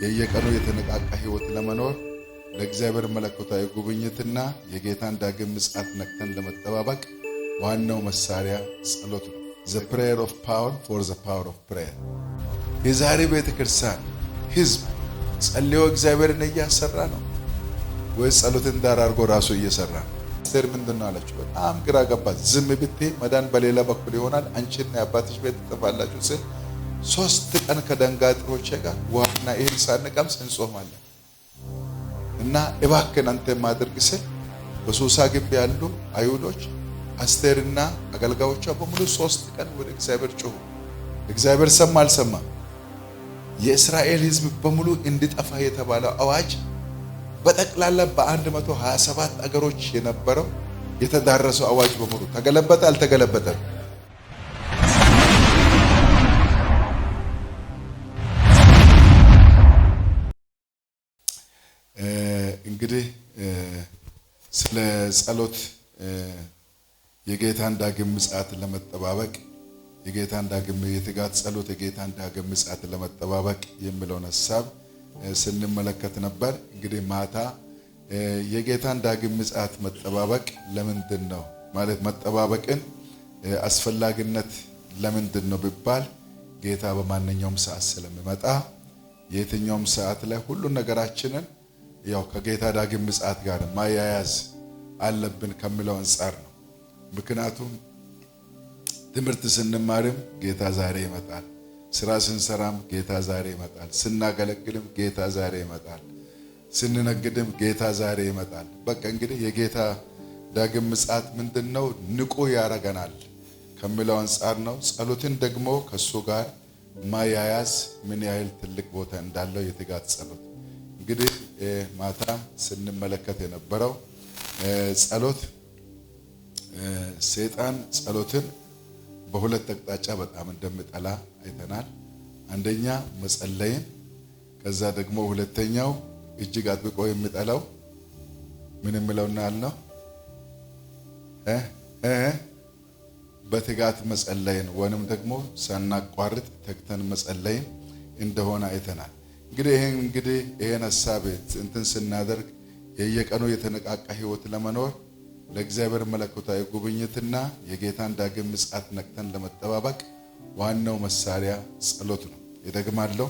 የየቀኑ የተነቃቃ ህይወት ለመኖር፣ ለእግዚአብሔር መለኮታዊ ጉብኝትና የጌታን ዳግም ምጽአት ነቅተን ለመጠባበቅ ዋናው መሳሪያ ጸሎት ነው። The prayer of power for the power of prayer። የዛሬ ቤተ ክርስቲያን ህዝብ ጸልዮ እግዚአብሔርን እያሰራ ነው ወይስ ጸሎትን ዳር አድርጎ ራሱ እየሰራ ነው? አስቴር ምንድን ነው አለችው? በጣም ግራ ገባት። ዝም ብትይ መዳን በሌላ በኩል ይሆናል፣ አንቺና የአባትሽ ቤት ትጠፋላችሁ ስል 3 ቀን ከደንጋጥሮቼ ጋር ውሃና እህል ሳንቀምስ እንጾማለን እና እባክህን አንተ ማድረግ ስል በሱሳ ግቢ ያሉ አይሁዶች አስቴርና አገልጋዮቿ በሙሉ 3 ቀን ወደ እግዚአብሔር ጮሁ። እግዚአብሔር ሰማ አልሰማ? የእስራኤል ሕዝብ በሙሉ እንዲጠፋ የተባለው አዋጅ በጠቅላላ በ127 አገሮች የነበረው የተዳረሰው አዋጅ በሙሉ ተገለበጠ አልተገለበጠም? እንግዲህ ስለ ጸሎት፣ የጌታን ዳግም ምጽአት ለመጠባበቅ፣ የጌታን ዳግም የትጋት ጸሎት የጌታን ዳግም ምጽአት ለመጠባበቅ የሚለውን ሀሳብ ስንመለከት ነበር። እንግዲህ ማታ የጌታን ዳግም ምጽአት መጠባበቅ ለምንድን ነው፣ ማለት መጠባበቅን አስፈላጊነት ለምንድን ነው ቢባል ጌታ በማንኛውም ሰዓት ስለሚመጣ የትኛውም ሰዓት ላይ ሁሉን ነገራችንን ያው ከጌታ ዳግም ምጽአት ጋር ማያያዝ አለብን ከሚለው አንጻር ነው። ምክንያቱም ትምህርት ስንማርም ጌታ ዛሬ ይመጣል። ስራ ስንሰራም ጌታ ዛሬ ይመጣል። ስናገለግልም ጌታ ዛሬ ይመጣል። ስንነግድም ጌታ ዛሬ ይመጣል። በቃ እንግዲህ የጌታ ዳግም ምጽአት ምንድን ነው ንቁ ያደርገናል ከሚለው አንጻር ነው። ጸሎትን ደግሞ ከእሱ ጋር ማያያዝ ምን ያህል ትልቅ ቦታ እንዳለው የትጋት ጸሎት እንግዲህ ማታ ስንመለከት የነበረው ጸሎት፣ ሰይጣን ጸሎትን በሁለት አቅጣጫ በጣም እንደሚጠላ አይተናል። አንደኛ መጸለይን፣ ከዛ ደግሞ ሁለተኛው እጅግ አጥብቆ የሚጠላው ምን የሚለውና ያልነው እ እ በትጋት መጸለይን ወይንም ደግሞ ሳናቋርጥ ተግተን መጸለይን እንደሆነ አይተናል። እንግዲህ ይሄን ሀሳብ እንትን ስናደርግ የየቀኑ የተነቃቃ ህይወት ለመኖር፣ ለእግዚአብሔር መለኮታዊ ጉብኝትና የጌታን ዳግም ምጽአት ነቅተን ለመጠባበቅ ዋናው መሳሪያ ጸሎት ነው። እደግማለሁ።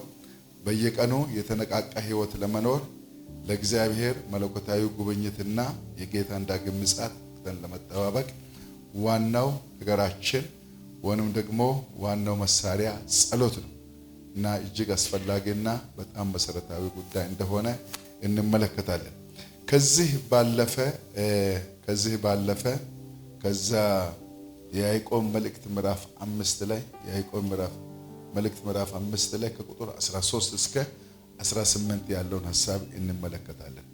በየቀኑ የተነቃቃ ህይወት ለመኖር፣ ለእግዚአብሔር መለኮታዊ ጉብኝትና የጌታን ዳግም ምጽአት ነቅተን ለመጠባበቅ ዋናው ነገራችን ወይንም ደግሞ ዋናው መሳሪያ ጸሎት ነው እና እጅግ አስፈላጊና በጣም መሰረታዊ ጉዳይ እንደሆነ እንመለከታለን። ከዚህ ባለፈ ከዛ የያዕቆብ መልእክት ምዕራፍ 5 ላይ፣ የያዕቆብ ምዕራፍ መልእክት ምዕራፍ 5 ላይ ከቁጥር 13 እስከ 18 ያለውን ሀሳብ እንመለከታለን።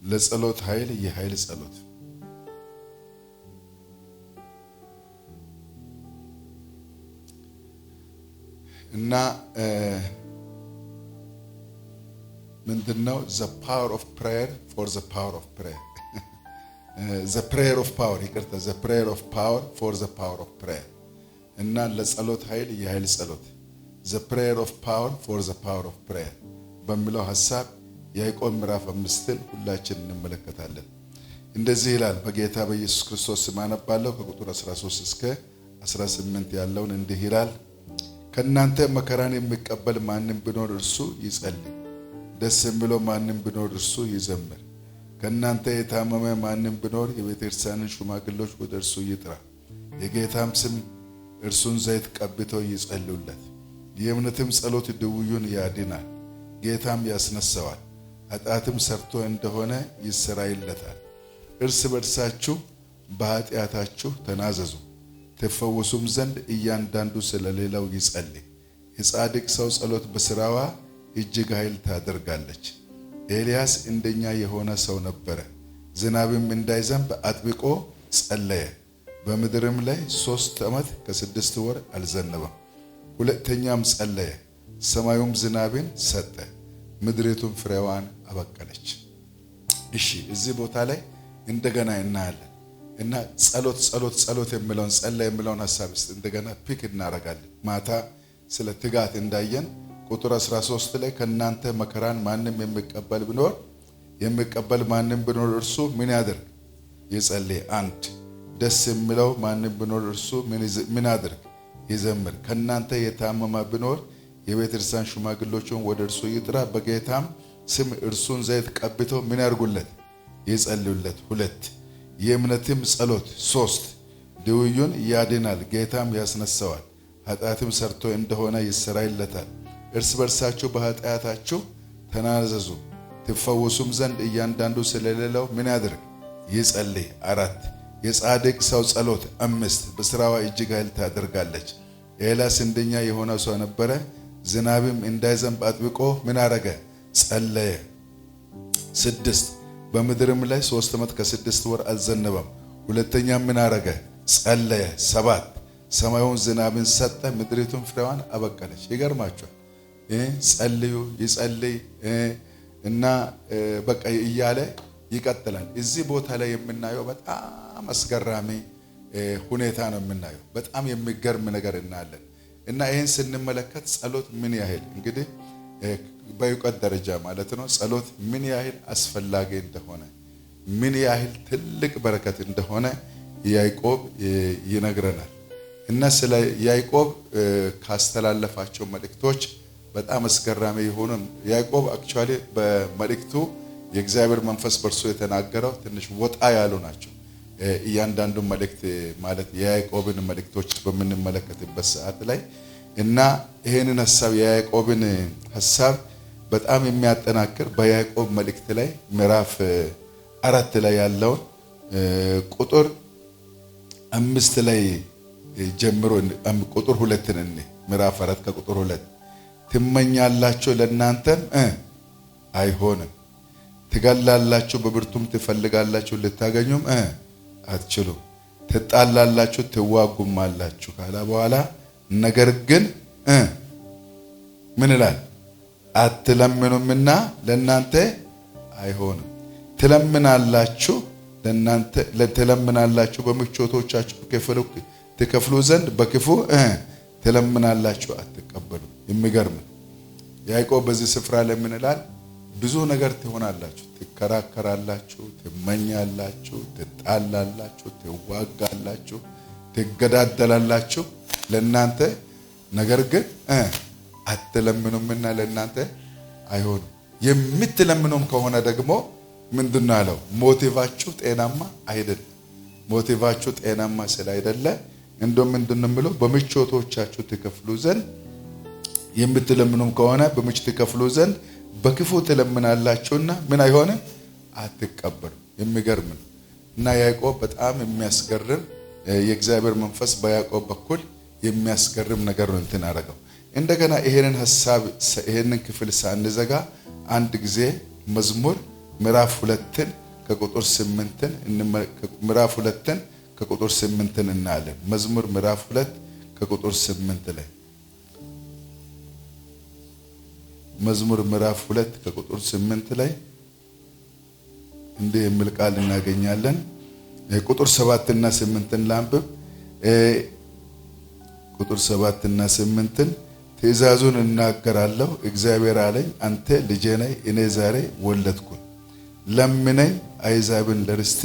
ለጸሎት ኃይል የኃይል ጸሎት እና ምንድነው? The power of prayer for the power of prayer፣ the prayer of power፣ ይቅርታ፣ the prayer of power for the power of prayer እና ለጸሎት ኃይል የኃይል ጸሎት፣ the prayer of power for the power of prayer በሚለው ሀሳብ የያዕቆብ ምዕራፍ 5ን ሁላችን እንመለከታለን። እንደዚህ ይላል። በጌታ በኢየሱስ ክርስቶስ ስም አነባለሁ። ከቁጥር 13 እስከ 18 ያለውን እንዲህ ይላል። ከእናንተ መከራን የሚቀበል ማንም ቢኖር እርሱ ይጸልይ። ደስ የሚለው ማንም ቢኖር እርሱ ይዘምር። ከእናንተ የታመመ ማንም ቢኖር የቤተ ክርስቲያንን ሽማግሌዎች ወደ እርሱ ይጥራ፣ የጌታም ስም እርሱን ዘይት ቀብተው ይጸልዩለት። የእምነትም ጸሎት ድውዩን ያድናል፣ ጌታም ያስነሳዋል። ኃጢአትም ሰርቶ እንደሆነ ይሰረይለታል። እርስ በርሳችሁ በኃጢአታችሁ ተናዘዙ፣ ትፈወሱም ዘንድ እያንዳንዱ ስለ ሌላው ይጸልይ። የጻድቅ ሰው ጸሎት በስራዋ እጅግ ኃይል ታደርጋለች። ኤልያስ እንደኛ የሆነ ሰው ነበረ። ዝናብም እንዳይዘንብ አጥብቆ ጸለየ። በምድርም ላይ 3 ዓመት ከ6 ወር አልዘነበም። ሁለተኛም ጸለየ፣ ሰማዩም ዝናብን ሰጠ፣ ምድሪቱም ፍሬዋን አበቀለች። እሺ፣ እዚህ ቦታ ላይ እንደገና እናያለን እና ጸሎት ጸሎት ጸሎት የሚለውን ጸለይ የሚለውን ሀሳብ እንደገና pick እናደርጋለን። ማታ ስለ ትጋት እንዳየን ቁጥር 13 ላይ ከናንተ መከራን ማንም የሚቀበል ማንም ቢኖር እርሱ ምን ያድርግ? ይጸልይ። አንድ ደስ የሚለው ማንም ቢኖር እርሱ ምን ያድርግ? ይዘምር። ከናንተ የታመመ ቢኖር የቤተክርስቲያን ሽማግሌዎችን ወደ እርሱ ይጥራ፣ በጌታም ስም እርሱን ዘይት ቀብተው ምን ያርጉለት? ይጸልዩለት። ሁለት የእምነትም ጸሎት። ሶስት ድውዩን ያድናል፣ ጌታም ያስነሳዋል፣ ኃጢአትም ሰርቶ እንደሆነ ይሰራይለታል። እርስ በርሳችሁ በኃጢአታችሁ ተናዘዙ ትፈወሱም ዘንድ እያንዳንዱ ስለሌለው ምን ያድርግ? ይጸልይ። አራት የጻድቅ ሰው ጸሎት። አምስት በስራዋ እጅግ ኃይል ታደርጋለች። ኤልያስ እንደኛ የሆነ ሰው ነበረ። ዝናብም እንዳይዘንብ አጥብቆ ምን አረገ? ጸለየ። ስድስት በምድርም ላይ 3 ዓመት ከ6 ወር አልዘነበም። ሁለተኛ ምን አረገ? ጸለየ። ሰባት ሰማዩን ዝናብን ሰጠ፣ ምድሪቱን ፍሬዋን አበቀለች። ይገርማቸዋል። ጸልዩ ይጸልይ እና በቃ እያለ ይቀጥላል። እዚህ ቦታ ላይ የምናየው በጣም አስገራሚ ሁኔታ ነው የምናየው። በጣም የሚገርም ነገር እናያለን። እና ይህን ስንመለከት ጸሎት ምን ያህል እንግዲህ በእውቀት ደረጃ ማለት ነው ጸሎት ምን ያህል አስፈላጊ እንደሆነ ምን ያህል ትልቅ በረከት እንደሆነ ያዕቆብ ይነግረናል። እና ስለ ያዕቆብ ካስተላለፋቸው መልእክቶች በጣም አስገራሚ የሆኑ ያዕቆብ actually በመልእክቱ የእግዚአብሔር መንፈስ በእርሱ የተናገረው ትንሽ ወጣ ያሉ ናቸው። እያንዳንዱ መልእክት ማለት የያዕቆብን መልእክቶች በምንመለከትበት ሰዓት ላይ እና ይሄንን ሐሳብ የያዕቆብን ሐሳብ በጣም የሚያጠናክር በያዕቆብ መልእክት ላይ ምዕራፍ 4 ላይ ያለውን ቁጥር 5 ላይ ጀምሮ ቁጥር 2 እንይ። ምዕራፍ 4 ከቁጥር 2 ትመኛላችሁ ለእናንተም አይሆንም፣ ትገላላችሁ በብርቱም ትፈልጋላችሁ ልታገኙም አትችሉም፣ ትጣላላችሁ ትዋጉማላችሁ ካለ በኋላ ነገር ግን ምን ይላል? አትለምኑምና ለእናንተ አይሆንም። ትለምናላችሁ ለእናንተ ትለምናላችሁ በምቾቶቻችሁ ትከፍሉ ዘንድ በክፉ ትለምናላችሁ አትቀበሉ። የሚገርም ያዕቆብ በዚህ ስፍራ ላይ ምን ይላል? ብዙ ነገር ትሆናላችሁ፣ ትከራከራላችሁ፣ ትመኛላችሁ፣ ትጣላላችሁ፣ ትዋጋላችሁ፣ ትገዳደላላችሁ ለእናንተ ነገር ግን አትለምኑምና ለእናንተ አይሆንም። የምትለምኑም ከሆነ ደግሞ ምንድነው ያለው? motive ኣችሁ ጤናማ አይደለም። motive ኣችሁ ጤናማ ስላይደለ እንደው ምንድነው የሚለው? በምቾቶቻችሁ ትከፍሉ ዘንድ የምትለምኑም ከሆነ በምች ትከፍሉ ዘንድ በክፉ ትለምናላችሁና ምን አይሆንም አትቀበሉ። የሚገርም ነው። እና ያዕቆብ በጣም የሚያስገርም የእግዚአብሔር መንፈስ በያዕቆብ በኩል የሚያስገርም ነገር ነው እንትን አደረገው። እንደገና ይሄንን ሐሳብ ይሄንን ክፍል ሳንዘጋ አንድ ጊዜ መዝሙር ምዕራፍ 2 ከቁጥር 8 ምዕራፍ 2 ከቁጥር 8 እናያለን። መዝሙር ምዕራፍ 2 ከቁጥር 8 ላይ መዝሙር ምዕራፍ 2 ከቁጥር 8 ላይ እንዲህ የሚል ቃል እናገኛለን። ቁጥር 7 እና 8 ላንብብ። ቁጥር 7 እና 8 ትእዛዙን እናገራለሁ፣ እግዚአብሔር አለኝ አንተ ልጄ ነህ፣ እኔ ዛሬ ወለድኩህ። ለምነኝ አሕዛብን ለርስቴ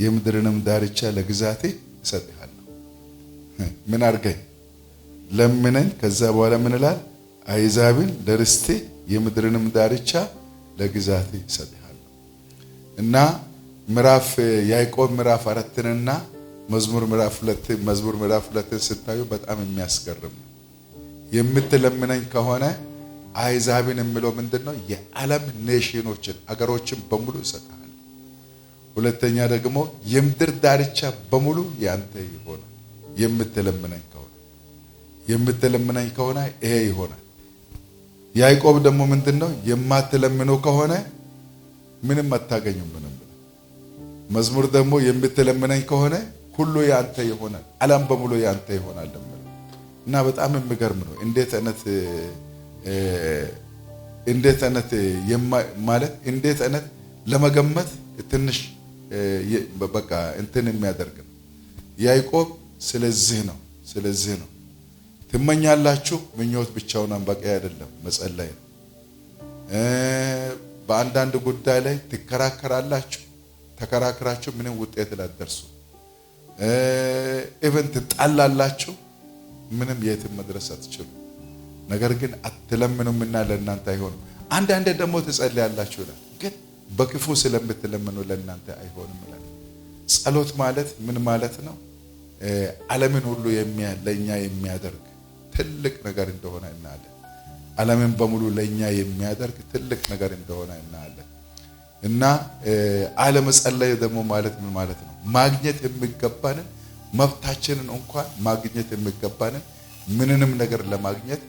የምድርንም ዳርቻ ለግዛቴ እሰጥሃለሁ። ምን አድርገኝ? ለምነኝ። ከዛ በኋላ ምን ይላል? አሕዛብን ለርስቴ የምድርንም ዳርቻ ለግዛቴ እሰጥሃለሁ። እና ምዕራፍ ያዕቆብ ምዕራፍ 4ና መዝሙር ምዕራፍ 2 መዝሙር ምዕራፍ 2 ስታዩ በጣም የሚያስገርም ነው። የምትለምነኝ ከሆነ አሕዛብን የሚለው ምንድነው? የዓለም ኔሽኖችን አገሮችን በሙሉ እሰጥሃለሁ። ሁለተኛ ደግሞ የምድር ዳርቻ በሙሉ ያንተ ይሆናል። የምትለምነኝ ከሆነ የምትለምነኝ ከሆነ ይሄ ይሆናል። ያዕቆብ ደግሞ ምንድነው? የማትለምነው ከሆነ ምንም አታገኙም። ምንም መዝሙር ደግሞ የምትለምነኝ ከሆነ ሁሉ ያንተ ይሆናል፣ ዓለም በሙሉ ያንተ ይሆናል። እና በጣም የሚገርም ነው። እንዴት አይነት ማለት እንዴት አይነት ለመገመት ትንሽ በቃ እንትን የሚያደርግ ነው ያዕቆብ። ስለዚህ ነው ትመኛላችሁ፣ ምኞት ብቻውን በቂ አይደለም፣ መጸለይ ነው። በአንዳንድ ጉዳይ ላይ ትከራከራላችሁ፣ ተከራክራችሁ ምንም ውጤት ላትደርሱ፣ even ትጣላላችሁ፣ ምንም የትም መድረስ አትችሉ። ነገር ግን አትለምኑምና ለእናንተ አይሆንም። አንዳንዴ ደግሞ ትጸልያላችሁ ይላል፣ ግን በክፉ ስለምትለምኑ ለእናንተ አይሆንም ይላል። ጸሎት ማለት ምን ማለት ነው? ዓለምን ሁሉ ለእኛ የሚያደርግ ትልቅ ነገር እንደሆነ እናያለን። ዓለምን በሙሉ ለእኛ የሚያደርግ ትልቅ ነገር እንደሆነ እናያለን። እና አለመጸለይ ደግሞ ማለት ምን ማለት ነው? ማግኘት የሚገባንን መብታችንን እንኳን ማግኘት የሚገባንን ምንንም ነገር ለማግኘት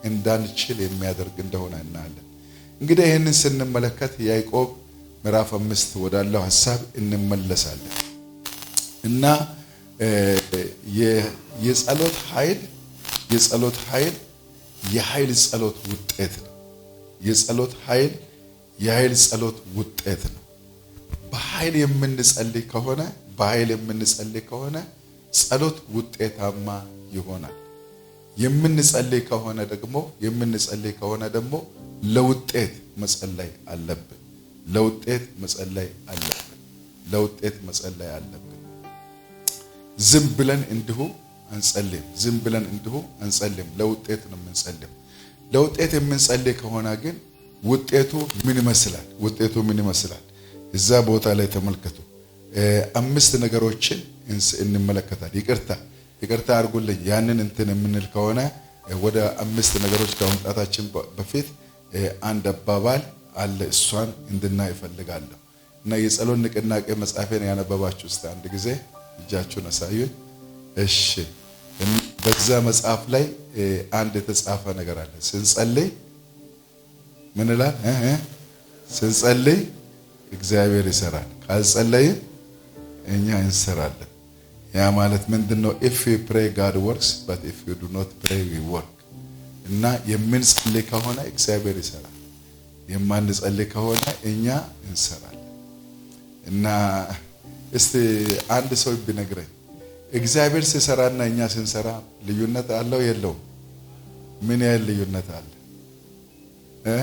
እንዳንችል የሚያደርግ እንደሆነ እናያለን። እንግዲህ ይህንን ስንመለከት ያዕቆብ ምዕራፍ 5 ወዳለው ሀሳብ እንመለሳለን። እና የጸሎት ኃይል የጸሎት ኃይል የኃይል ጸሎት ውጤት ነው። የጸሎት ኃይል የኃይል ጸሎት ውጤት ነው። በኃይል የምንጸልይ ከሆነ በኃይል የምንጸልይ ከሆነ ጸሎት ውጤታማ ይሆናል። የምንጸልይ ከሆነ ደግሞ የምንጸልይ ከሆነ ደግሞ ለውጤት መጸለይ አለብን። ለውጤት መጸለይ አለብን። ለውጤት መጸለይ አለብን። ዝም ብለን እንዲሁ አንጸልይም። ዝም ብለን እንዲሁ አንጸልይም። ለውጤት ነው የምንጸልየው። ለውጤት የምንጸልይ ከሆነ ግን ውጤቱ ምን ይመስላል? ውጤቱ ምን ይመስላል? እዛ ቦታ ላይ ተመልከቱ። 5 ነገሮችን እንመለከታለን። ይቅርታ ይቅርታ አድርጉልኝ። ያንን እንትን የምንል ከሆነ ወደ 5 ነገሮች ከመምጣታችን በፊት አንድ አባባል አለ፣ እሷን እንድናይ እፈልጋለሁ። እና የጸሎት ንቅናቄ መጽሐፌን ያነበባችሁ እስቲ አንድ ጊዜ እጃችሁን አሳዩኝ። እሺ፣ በዛ መጽሐፍ ላይ አንድ የተጻፈ ነገር አለ። ስንጸልይ ምን ይላል? ስንጸልይ እግዚአብሔር ይሰራል፣ ካልጸለይን እኛ እንሰራለን። ያ ማለት ምንድነው? If you pray God works, but if you do not pray we work። እና የምንጸልይ ከሆነ እግዚአብሔር ይሰራል፣ የማንጸልይ ከሆነ እኛ እንሰራለን። እና እስቲ አንድ ሰው ቢነግረኝ እግዚአብሔር ሲሰራና እኛ ስንሰራ ልዩነት አለው የለውም? ምን ያህል ልዩነት አለ? እ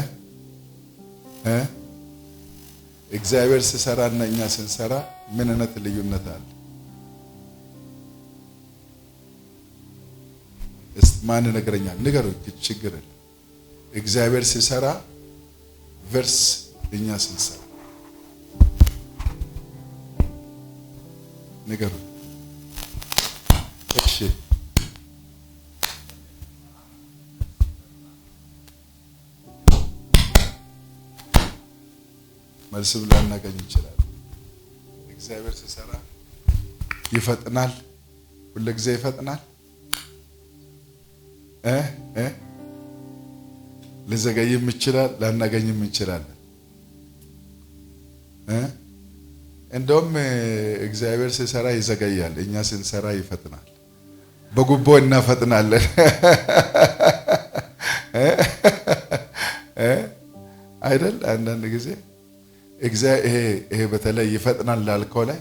እ እግዚአብሔር ሲሰራና እኛ ስንሰራ ምን አይነት ልዩነት አለ? እስቲ ማን ይነግረኛል? ንገሩኝ፣ ችግር የለም። እግዚአብሔር ሲሰራ versus እኛ ስንሰራ ንገሩኝ። እሺ፣ መልስም ላናገኝ እንችላለን። እግዚአብሔር ሲሰራ ይፈጥናል፣ ሁልጊዜ ይፈጥናል። እ እ ሊዘገይም ይችላል፣ ላናገኝም እንችላለን። እ እንደውም እግዚአብሔር ሲሰራ ይዘገያል፣ እኛ ስንሰራ ይፈጥናል። በጉቦ እናፈጥናለን አይደል? አንዳንድ ጊዜ ይሄ በተለይ ይፈጥናል ላልከው ላይ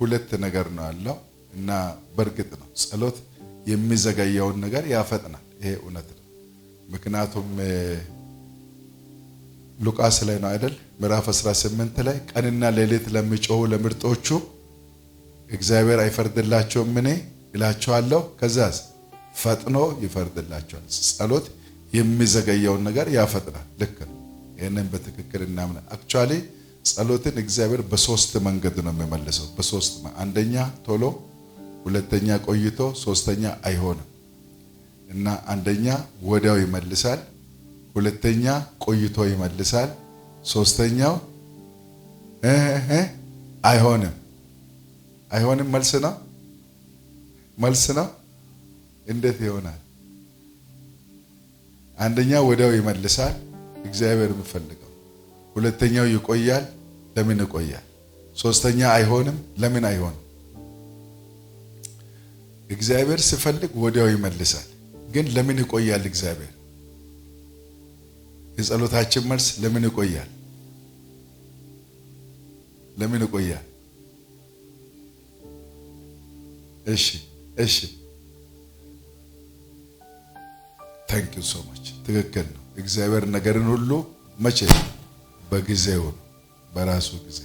ሁለት ነገር ነው ያለው። እና በእርግጥ ነው ጸሎት የሚዘገየውን ነገር ያፈጥናል። ይሄ እውነት ነው። ምክንያቱም ሉቃስ ላይ ነው አይደል? ምዕራፍ 18 ላይ ቀንና ሌሊት ለሚጮሁ ለምርጦቹ እግዚአብሔር አይፈርድላቸውም እኔ እላቸዋለሁ። ከዛስ ፈጥኖ ይፈርድላቸዋል። ጸሎት የሚዘገየውን ነገር ያፈጥናል። ልክ ነው። ይሄንን በትክክል እናምናለን። Actually ጸሎትን እግዚአብሔር በሶስት መንገድ ነው የሚመልሰው። በሶስት፣ አንደኛ ቶሎ፣ ሁለተኛ ቆይቶ፣ ሶስተኛ አይሆንም። እና አንደኛ ወዲያው ይመልሳል፣ ሁለተኛ ቆይቶ ይመልሳል፣ ሶስተኛው አይሆንም። አይሆንም መልስ ነው፣ መልስ ነው። እንዴት ይሆናል? አንደኛ ወዲያው ይመልሳል፣ እግዚአብሔር የሚፈልገው። ሁለተኛው ይቆያል፣ ለምን ይቆያል? ሶስተኛ አይሆንም፣ ለምን አይሆንም? እግዚአብሔር ሲፈልግ ወዲያው ይመልሳል፣ ግን ለምን ይቆያል? እግዚአብሔር የጸሎታችን መልስ ለምን ይቆያል? ለምን ይቆያል? እሺ እሺ፣ Thank you so much። ትክክል ነው። እግዚአብሔር ነገርን ሁሉ መቼ? በጊዜው ነው፣ በራሱ ጊዜ።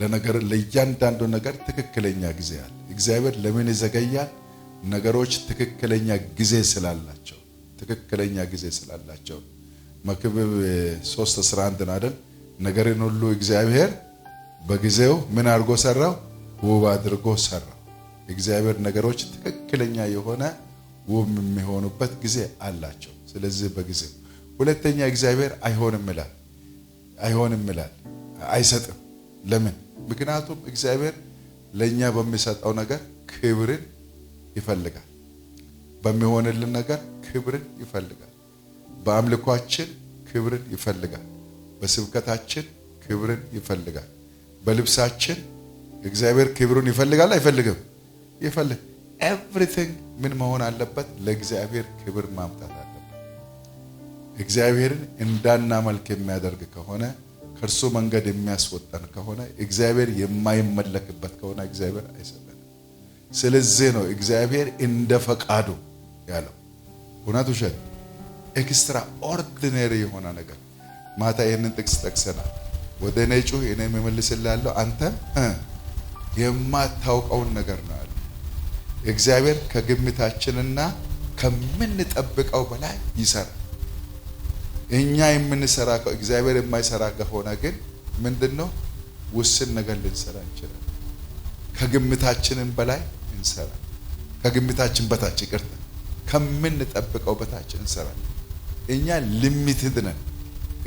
ለነገር ለእያንዳንዱ ነገር ትክክለኛ ጊዜ አለ። እግዚአብሔር ለምን ይዘገያል? ነገሮች ትክክለኛ ጊዜ ስላላቸው፣ ትክክለኛ ጊዜ ስላላቸው። መክብብ 3:11 ነው አይደል? ነገርን ሁሉ እግዚአብሔር በጊዜው ምን አድርጎ ሰራው? ውብ አድርጎ ሰራው። እግዚአብሔር ነገሮች ትክክለኛ የሆነ ውብ የሚሆኑበት ጊዜ አላቸው። ስለዚህ በጊዜው። ሁለተኛ እግዚአብሔር አይሆንም ይላል፣ አይሆንም ይላል፣ አይሰጥም። ለምን? ምክንያቱም እግዚአብሔር ለኛ በሚሰጠው ነገር ክብርን ይፈልጋል። በሚሆንልን ነገር ክብርን ይፈልጋል። በአምልኳችን ክብርን ይፈልጋል። በስብከታችን ክብርን ይፈልጋል። በልብሳችን እግዚአብሔር ክብሩን ይፈልጋል አይፈልግም? ይፈልግ። Everything ምን መሆን አለበት? ለእግዚአብሔር ክብር ማምጣት አለበት። እግዚአብሔርን እንዳናመልክ የሚያደርግ ከሆነ፣ ከእርሱ መንገድ የሚያስወጣን ከሆነ፣ እግዚአብሔር የማይመለክበት ከሆነ እግዚአብሔር አይሰጠንም። ስለዚህ ነው እግዚአብሔር እንደ ፈቃዱ ያለው። እውነት ውሸት? Extraordinary የሆነ ነገር። ማታ ይህንን ጥቅስ ጠቅሰናል። ወደ እኔ ጩህ፣ እኔም እመልስልሃለሁ፣ አንተም የማታውቀውን ነገር ነው ያለው። እግዚአብሔር ከግምታችንና ከምንጠብቀው በላይ ይሰራል። እኛ የምንሰራ እግዚአብሔር የማይሰራ ከሆነ ግን ምንድነው? ውስን ነገር ልንሰራ እንችላለን። ከግምታችንም በላይ እንሰራ፣ ከግምታችን በታች፣ ይቅርታ፣ ከምንጠብቀው በታች እንሰራለን። እኛ limited ነን፣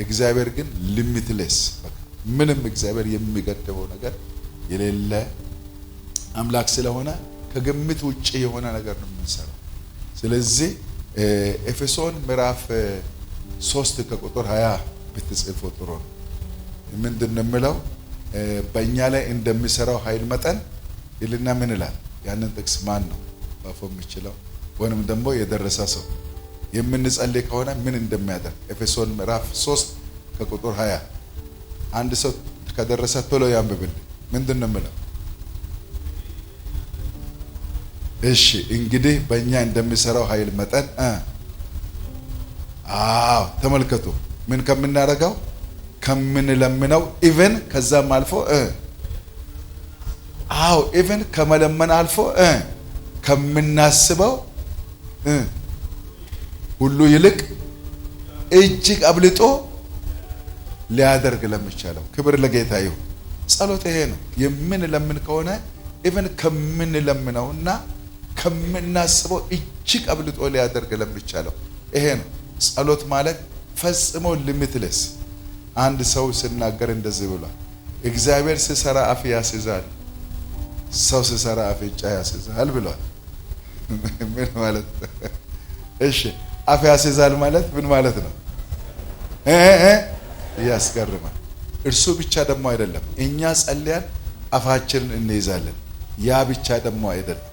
እግዚአብሔር ግን limitless። በቃ ምንም እግዚአብሔር የሚገድበው ነገር የሌለ አምላክ ስለሆነ ከግምት ውጭ የሆነ ነገር ነው የምንሰራው። ስለዚህ ኤፌሶን ምዕራፍ 3 ከቁጥር 20 ብትጽፉ ጥሩ ነው። ምንድን ነው የሚለው? በእኛ ላይ እንደሚሰራው ኃይል መጠን ይልና ምን ይላል? ያንን ጥቅስ ማን ነው ባፎ የሚችለው? ወይንም ደግሞ የደረሰ ሰው የምንጸልይ ከሆነ ምን እንደሚያደርግ ኤፌሶን ምዕራፍ 3 ከቁጥር 20 አንድ ሰው ከደረሰ ቶሎ ያንብብልኝ። ምንድን ነው የሚለው? እሺ፣ እንግዲህ በእኛ እንደሚሰራው ኃይል መጠን። አዎ፣ ተመልከቱ፣ ምን ከምናደርገው፣ ከምንለምነው፣ even ከዛም አልፎ፣ አዎ፣ even ከመለመን አልፎ ከምናስበው ሁሉ ይልቅ እጅግ አብልጦ ሊያደርግ ለሚቻለው ክብር ለጌታ ይሁን። ጸሎት ይሄ ነው። የምንለምን ከሆነ even ከምንለምነውና ከምናስበው እጅግ አብልጦ ሊያደርግ ለሚቻለው፣ ይሄ ነው ጸሎት ማለት፣ ፈጽሞ limitless። አንድ ሰው ሲናገር እንደዚህ ብሏል። እግዚአብሔር ሲሰራ አፍ ያስይዛል፣ ሰው ሲሰራ አፍንጫ ያስይዛል ብሏል። ምን ማለት? እሺ፣ አፍ ያስይዛል ማለት ምን ማለት ነው? ያስገርማል። እርሱ ብቻ ደግሞ አይደለም። እኛ ጸልያን አፋችንን እንይዛለን። ያ ብቻ ደግሞ አይደለም።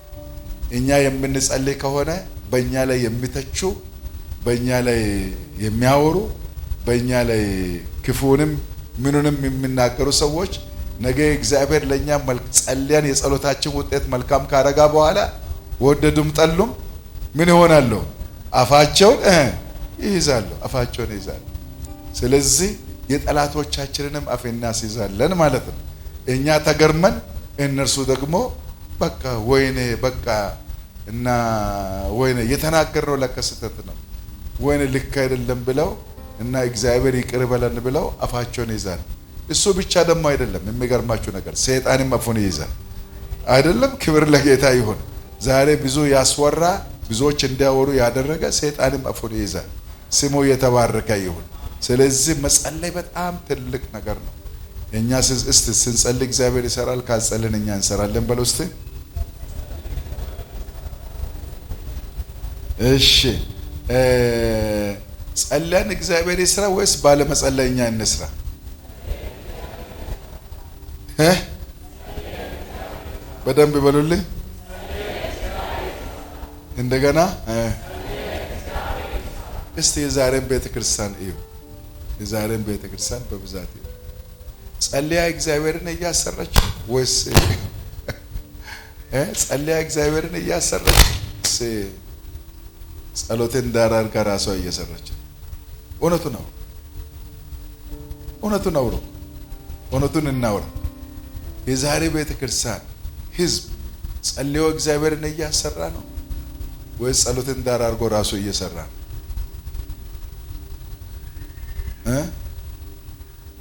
እኛ የምንጸልይ ከሆነ በእኛ ላይ የሚተቹ፣ በእኛ ላይ የሚያወሩ፣ በእኛ ላይ ክፉንም ምኑንም የሚናገሩ ሰዎች ነገ እግዚአብሔር ለእኛ ጸልያን የጸሎታችን ውጤት መልካም ካረጋ በኋላ ወደዱም ጠሉም ምን ይሆናሉ? አፋቸውን ይይዛሉ። አፋቸውን ይይዛሉ። ስለዚህ የጠላቶቻችንንም አፍ እናስይዛለን ማለት ነው። እኛ ተገርመን እነርሱ ደግሞ በቃ ወይኔ፣ በቃ እና ወይኔ የተናገርነው ለካ ስህተት ነው፣ ወይኔ ልክ አይደለም ብለው እና እግዚአብሔር ይቅር በለን ብለው አፋቸውን ይይዛል። እሱ ብቻ ደግሞ አይደለም። የሚገርማችሁ ነገር ሰይጣንም አፉን ይይዛል። አይደለም? ክብር ለጌታ ይሁን። ዛሬ ብዙ ያስወራ፣ ብዙዎች እንዲያወሩ ያደረገ ሰይጣንም አፉን ይይዛል። ስሙ የተባረከ ይሁን። ስለዚህ መጸለይ በጣም ትልቅ ነገር ነው። እኛ እስቲ ስንጸልይ እግዚአብሔር ይሰራል፣ ካልጸልን እኛ እንሰራለን። በለው እስቲ። እሺ፣ ጸልያን እግዚአብሔር ይስራ ወይስ ባለመጸለይ እኛ እንስራ? በደንብ በሉልኝ። እንደገና እስቲ የዛሬን ቤተክርስቲያን እዩ። የዛሬን ቤተክርስቲያን በብዛት እዩ። ጸልያ እግዚአብሔርን እያሰረች ወይስ ጸልያ እግዚአብሔርን እያሰረች ጸሎትን ዳር አድርጋ ራሷ እየሰራች ነው። እውነቱን አውሩ፣ እውነቱን አውሩ፣ እውነቱን እናውራ። የዛሬ ቤተክርስቲያን ህዝብ ጸልዮ እግዚአብሔርን እያሰራ ነው ወይስ ጸሎትን ዳር አድርጎ ራሱ እየሰራ ነው?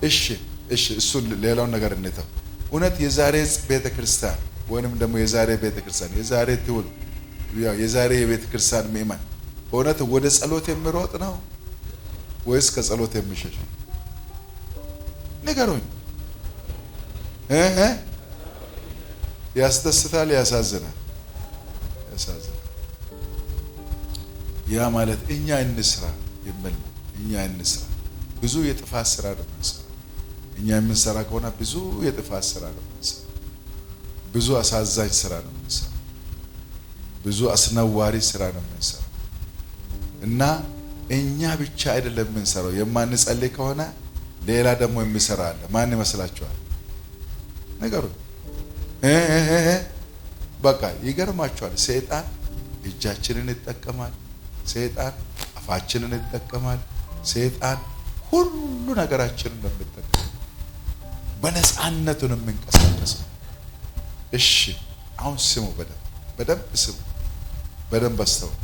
እሺ እሺ፣ እሱን ሌላውን ነገር እንተው። እውነት የዛሬ ቤተክርስቲያን ወይንም ደግሞ የዛሬ ቤተክርስቲያን፣ የዛሬ ትውልድ፣ ያው የዛሬ የቤተክርስቲያን ምእመን በእውነት ወደ ጸሎት የሚሮጥ ነው ወይስ ከጸሎት የሚሸሽ? ንገሩኝ። እ እ ያስደስታል፣ ያሳዝናል፣ ያሳዝናል። ያ ማለት እኛ እንስራ የሚል ነው። እኛ እንስራ። ብዙ የጥፋት ስራ ነው የምንሰራ። እኛ የምንሰራ ከሆነ ብዙ የጥፋት ስራ ነው የምንሰራ። ብዙ አሳዛኝ ስራ ነው የምንሰራ። ብዙ አስነዋሪ ስራ ነው የምንሰራ። እና እኛ ብቻ አይደለም የምንሰራው። የማንጸልይ ከሆነ ሌላ ደግሞ የሚሰራ አለ። ማን ይመስላችኋል? ነገሩ በቃ ይገርማችኋል። ሰይጣን እጃችንን ይጠቀማል። ሰይጣን አፋችንን ይጠቀማል። ሰይጣን ሁሉ ነገራችንን ነው የሚጠቀመው። በነፃነቱ ነው የሚንቀሳቀሰው። እሺ አሁን ስሙ፣ በደንብ በደንብ ስሙ፣ በደንብ አስተውሉ።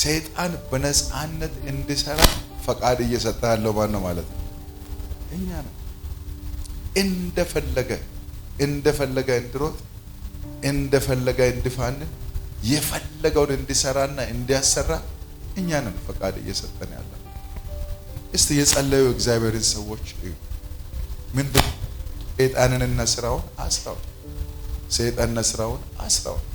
ሰይጣን በነፃነት እንዲሰራ ፈቃድ እየሰጠ ያለው ማን ነው ማለት ነው? እኛ ነው። እንደፈለገ እንደፈለገ እንዲሮጥ፣ እንደፈለገ እንዲፋንን፣ የፈለገውን እንዲሰራና እንዲያሰራ እኛ ነን ፈቃድ እየሰጠን ያለ። እስቲ የጸለዩ እግዚአብሔርን ሰዎች እዩ። ምንድን ሰይጣንንና ስራውን አስረዋል። ሰይጣንና ስራውን አስረዋል።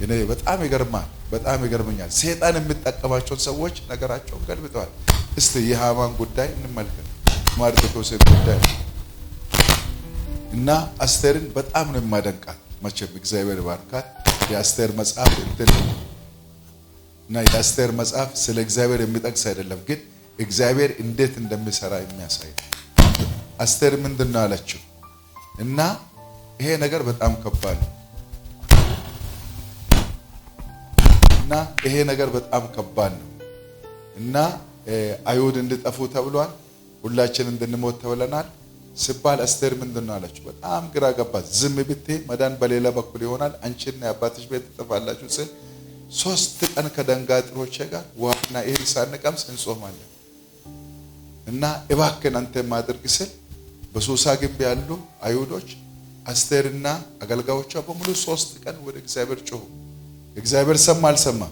እኔ በጣም ይገርማል፣ በጣም ይገርመኛል። ሰይጣን የሚጠቀማቸውን ሰዎች ነገራቸውን ገልብጠዋል። እስቲ የሃማን ጉዳይ እንመልከት፣ ማርዶክዮስን ጉዳይ እና አስቴርን በጣም ነው የማደንቃት። መቼም እግዚአብሔር ባርካት። የአስቴር መጽሐፍ እንትን እና የአስቴር መጽሐፍ ስለ እግዚአብሔር የሚጠቅስ አይደለም፣ ግን እግዚአብሔር እንዴት እንደሚሰራ የሚያሳይ። አስቴር ምንድን ነው አለችው? እና ይሄ ነገር በጣም ከባድ ነው እና ይሄ ነገር በጣም ከባድ ነው እና አይሁድ እንዲጠፉ ተብሏል፣ ሁላችን እንድንሞት ተብለናል ሲባል አስቴር ምንድን ነው አለችው? በጣም ግራ ገባት። ዝም ብትይ መዳን በሌላ በኩል ይሆናል፣ አንቺና የአባትሽ ቤት ትጠፋላችሁ ስል 3 ቀን ከደንጋጥሮቼ ጋር ውሃና እህል ሳንቀምስ እንጾማለን እና እባክህን አንተ ማድርግ ስል በሱሳ ግንብ ያሉ አይሁዶች አስቴርና አገልጋዮቿ በሙሉ 3 ቀን ወደ እግዚአብሔር ጮሁ። እግዚአብሔር ሰማ አልሰማ?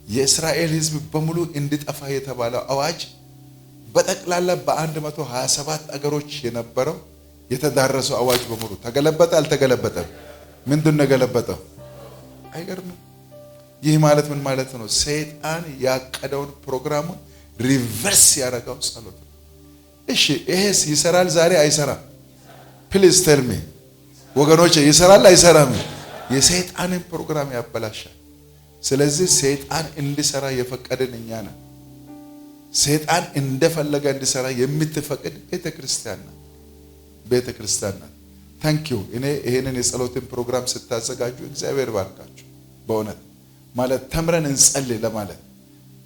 የእስራኤል ሕዝብ በሙሉ እንዲጠፋ የተባለው አዋጅ በጠቅላላ በ127 አገሮች የነበረው የተዳረሰው አዋጅ በሙሉ ተገለበጠ አልተገለበጠም? ምንድን ነው የገለበጠው? አይገርምም? ይህ ማለት ምን ማለት ነው? ሰይጣን ያቀደውን ፕሮግራሙን reverse ያደረገው ጸሎት ነው። እሺ ይሄስ ይሰራል ዛሬ አይሰራም? Please tell me ወገኖች፣ ይሰራል አይሰራም? የሰይጣንን ፕሮግራም ያበላሻል። ስለዚህ ሰይጣን እንዲሰራ የፈቀድን እኛ ነን። ሰይጣን እንደፈለገ እንዲሰራ የምትፈቅድ ቤተ ክርስቲያን ናት። ቤተ ክርስቲያን ናት። Thank you። እኔ ይሄንን የጸሎትን ፕሮግራም ስታዘጋጁ እግዚአብሔር ባርካችሁ። በእውነት ማለት ተምረን እንጸልይ ለማለት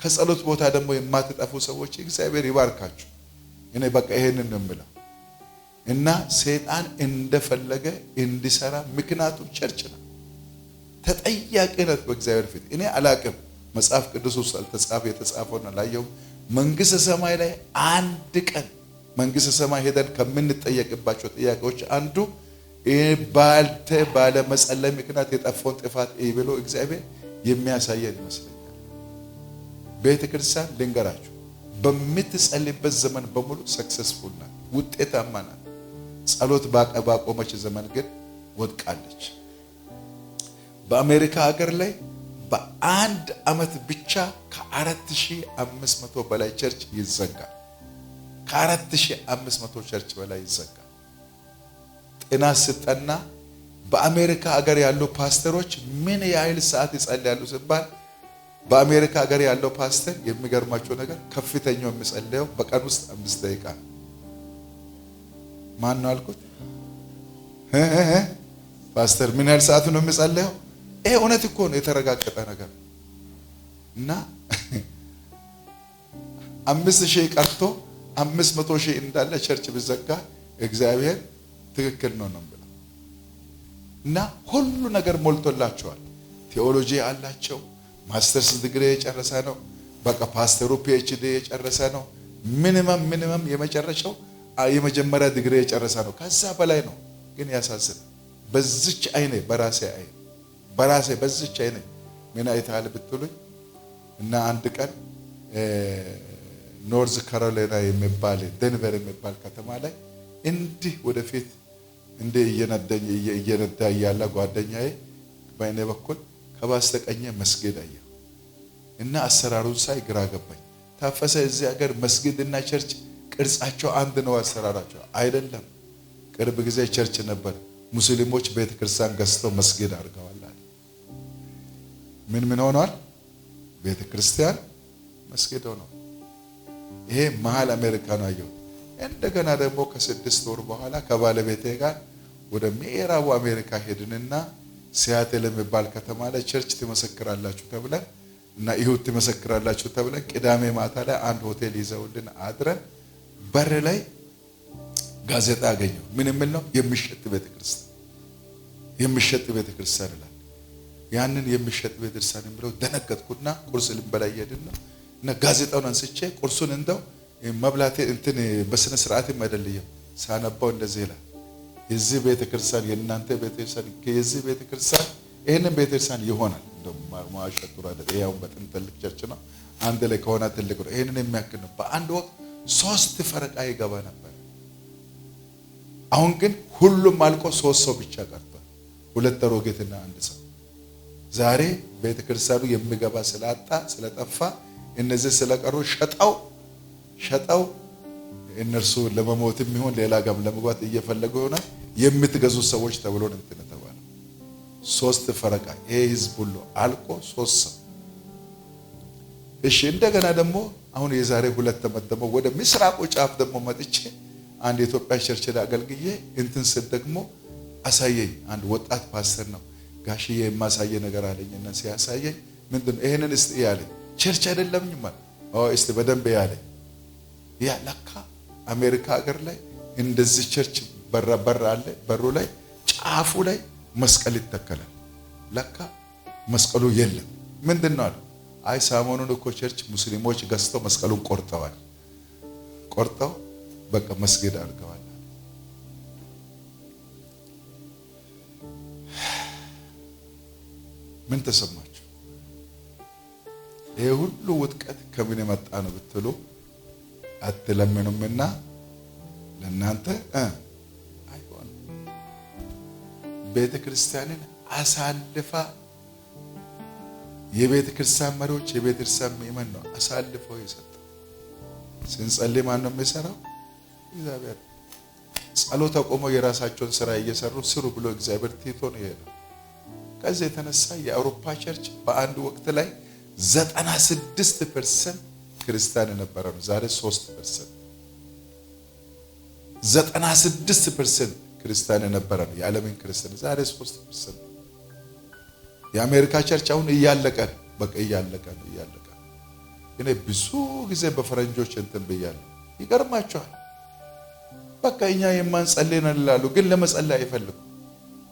ከጸሎት ቦታ ደግሞ የማትጠፉ ሰዎች እግዚአብሔር ይባርካችሁ። እኔ በቃ ይሄንን ነው የምለው። እና ሰይጣን እንደፈለገ እንዲሰራ ምክንያቱ church ነው። ተጠያቂነት በእግዚአብሔር ፊት እኔ አላቅም። መጽሐፍ ቅዱስ ውስጥ አልተጻፈ፣ የተጻፈውን አላየሁም። መንግስተ ሰማይ ላይ አንድ ቀን መንግስተ ሰማይ ሄደን ከምንጠየቅባቸው ጥያቄዎች አንዱ ባልተ ባለመጸለይ ምክንያት የጠፋውን ጥፋት እይ ብሎ እግዚአብሔር የሚያሳየን ይመስለኛል። ቤተ ክርስቲያን ልንገራችሁ፣ በምትጸልይበት ዘመን በሙሉ successful ናት፣ ውጤታማ ናት። ጸሎት ባቆመች ዘመን ግን ወድቃለች። በአሜሪካ ሀገር ላይ በአንድ ዓመት ብቻ ከ4500 በላይ church ይዘጋል። ከ4500 church በላይ ይዘጋል። ጥናት ስጠና በአሜሪካ ሀገር ያሉ ፓስተሮች ምን ያህል ሰዓት ይጸልያሉ ሲባል በአሜሪካ ሀገር ያለው ፓስተር የሚገርማቸው ነገር ከፍተኛው የሚጸልየው በቀን ውስጥ 5 ደቂቃ ነው። ማን ነው አልኩት? ፓስተር ምን ያህል ሰዓቱ ነው የሚጸልየው? ይሄ እውነት እኮ ነው፣ የተረጋገጠ ነገር። እና 5,000 ቀርቶ 500,000 እንዳለ church ቢዘጋ እግዚአብሔር ትክክል ነው ነው ብለው እና ሁሉ ነገር ሞልቶላቸዋል። ቴዎሎጂ አላቸው። Masters degree የጨረሰ ነው። በቃ ፓስተሩ PhD የጨረሰ ነው። Minimum የመጨረሻው የመጀመሪያ ዲግሪ የጨረሰ ነው። ከዛ በላይ ነው። ግን ያሳዝናል። በዚች አይኔ በራሴ አይኔ በራሴ በዚች አይኔ ምን አይተሃል ብትሉኝ እና አንድ ቀን ኖርዝ ካሮላይና የሚባል ደንቨር የሚባል ከተማ ላይ እንዲህ ወደፊት እንደ እየነዳ እያለ ጓደኛዬ በእኔ በኩል ከበስተቀኝ መስጊድ አየሁ እና አሰራሩን ሳይ ግራ ገባኝ። ታፈሰ እዚህ ሀገር መስጊድ እና church ቅርጻቸው አንድ ነው፣ አሰራራቸው አይደለም። ቅርብ ጊዜ church ነበር፣ ሙስሊሞች ቤተክርስቲያን ገዝተው መስጊድ አድርገዋል አለ። ምን ሆኗል? ቤተክርስቲያን መስጊድ ሆኗል። ይሄ መሀል አሜሪካ ነው አየሁት። እንደገና ደግሞ ከ6 ወር በኋላ ከባለቤቴ ጋር ወደ ምዕራቡ አሜሪካ ሄድንና ሲያትል የሚባል ከተማ ላይ church ትመሰክራላችሁ ተብለን እና ይሁት ትመሰክራላችሁ ተብለን ቅዳሜ ማታ ላይ አንድ ሆቴል ይዘውልን አድረን በር ላይ ጋዜጣ አገኘሁ። ምን የሚል ነው? የሚሸጥ ቤተክርስቲያን የሚሸጥ ቤተክርስቲያን ይላል። ያንን የሚሸጥ ቤተክርስቲያን ብለው ደነገጥኩና ቁርስ ልንበላ እየሄድን ነው እና ጋዜጣውን አንስቼ ቁርሱን እንደው መብላቴ እንትን በስነ ስርዓትም አይደለም ሳነባው እንደዚህ ይላል። የዚህ ቤተክርስቲያን የእናንተ ቤተክርስቲያን የዚህ ቤተክርስቲያን ይሄንን ቤተክርስቲያን ይሆናል። እንደው ማዋሸት ጥሩ አይደለም። ይሄው በጣም ትልቅ church ነው። አንድ ላይ ከሆነ ትልቅ ነው። ይሄንን የሚያክል ነው። በአንድ ወቅት 3 ፈረቃ ይገባ ነበር። አሁን ግን ሁሉም አልቆ 3 ሰው ብቻ ቀርቷል። 2 አሮጊትና አንድ ሰው። ዛሬ ቤተክርስቲያኑ የሚገባ ስላጣ ስለጠፋ እነዚህ ስለቀሩ ሸጠው እነርሱ ለመሞትም ይሁን ሌላ ጋር ለመግባት እየፈለጉ ይሆናል። የምትገዙ ሰዎች ተብሎ ነው እንትን የተባለው። 3 ፈረቃ ይሄ ህዝብ ሁሉ አልቆ 3 ሰው። እሺ እንደገና ደግሞ አሁን የዛሬ 2 ዓመት ደግሞ ወደ ምስራቁ ጫፍ ደግሞ መጥቼ አንድ የኢትዮጵያ church ላይ አገልግዬ እንትን ስል ደግሞ አሳየኝ። አንድ ወጣት ፓስተር ነው። ጋሽዬ የማሳየ ነገር አለኝና ሲያሳየኝ ምንድነው ይሄንን እስቲ ያለኝ church አይደለም ማለት አዎ እስቲ በደንብ ያለኝ። ያ ለካ አሜሪካ ሀገር ላይ እንደዚህ church በር አለ። በሩ ላይ ጫፉ ላይ መስቀል ይተከላል። ለካ መስቀሉ የለም። ምንድነው አለ? አይ ሰሞኑን እኮ church ሙስሊሞች ገዝተው መስቀሉን ቆርጠዋል። ቆርጠው በቃ መስጊድ አድርገዋል። ምን ተሰማችሁ? ይሄ ሁሉ ውድቀት ከምን የመጣ ነው ብትሉ አትለምኑምና ለእናንተ አይሆንም። ቤተክርስቲያንን አሳልፋ የቤተክርስቲያን መሪዎች የቤተክርስቲያን ምእመን ነው አሳልፈው የሰጠው። ስንጸልይ ማን ነው የሚሰራው? እግዚአብሔር። ጸሎት አቆመው የራሳቸውን ስራ እየሰሩ ስሩ ብሎ እግዚአብሔር ትቶ ነው የሄደው። ከዚህ የተነሳ የአውሮፓ church በአንድ ወቅት ላይ 96% ክርስቲያን የነበረ ነው። ዛሬ 3%። 96% ክርስቲያን የነበረ ነው የዓለምን ክርስቲያን ዛሬ 3%። የአሜሪካ church አሁን እያለቀ ነው። በቃ እያለቀ ነው እያለቀ ነው። እኔ ብዙ ጊዜ በፈረንጆች እንትን ብያለሁ። ይገርማቸዋል። በቃ እኛ የማንጸልይ ነን ይላሉ፣ ግን ለመጸለይ አይፈልጉም።